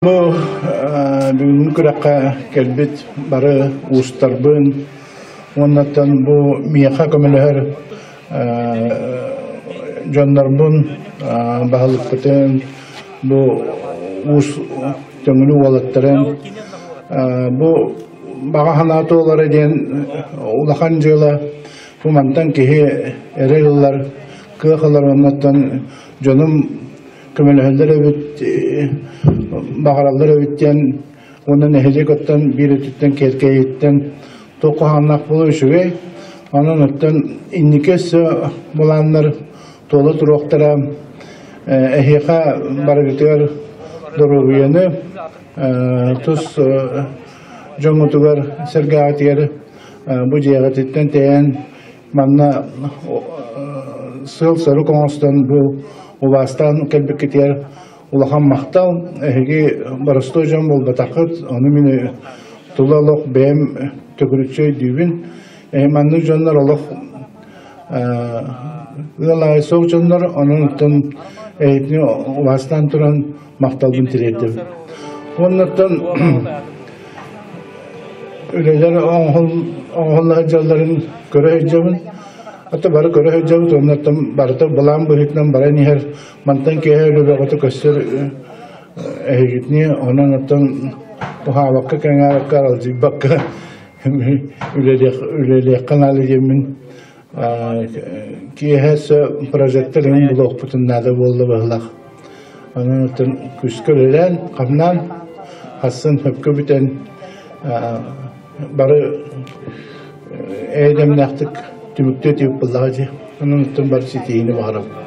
Бу бүгүҥҥү күрэххэ кэлбит бары уустарбын уоннаттан бу миэхэ көмөлөһөр дьоннорбун, баһылыкпытын, бу уус Төҥүлү уолаттарын бу баҕа санаа туолара диэн улахан дьыала. Бу мантан киһи эрэл ылар, кыах ылар уоннаттан дьонум көмөлөһөллөр эбит, баҕараллар эбит диэн уонна нэһилиэк оттон биир өттүттэн киэркэйиттэн туох куһаҕаннаах буолуо үчүгэй. Онон оттон инники өссө былааннар туола туруохтара. Эһиэхэ барыгытыгар доруобуйаны, тус дьоҥҥутугар, сэргэҕитигэр бу дьиэҕититтэн тэйэн Манна сыал-сорук оҥостон бу убаастаан кэлбиккитигэр улахан махтал. Эһиги боростуой дьон буолбатаххыт, ону мин тула олох бэйэм төгүрүччү өйдүүбүн. Маннык дьоннор олох ыал аайы суох дьоннор, онон оттон эһигини убаастаан туран махталбын тириэрдэбин. Уоннаттан үлэлэр оҥоһулла сылдьалларын көрө сылдьабын. Ата бары көрө сылдьабыт, оннуттан барыта былаан быһыытынан баран иһэр. Мантан киэһэ үлэ бөҕөтө көстөр эһигитини, онон оттон уһаабакка, кэҥээбэккэ, аралдьыйбакка үлэлиэххэ наада диэммин киэһэ өссө прожектор эҥин булуохпутун наада буолла быһыылаах. Онон оттон күүскэ үлэлээн, хамнаан, хассын сөпкө бүтэн бары эйэ-дэмнээхтик түмүктүө түбүк буоллаҕа дии. Онон оттон бары ситиһиини баҕарабын.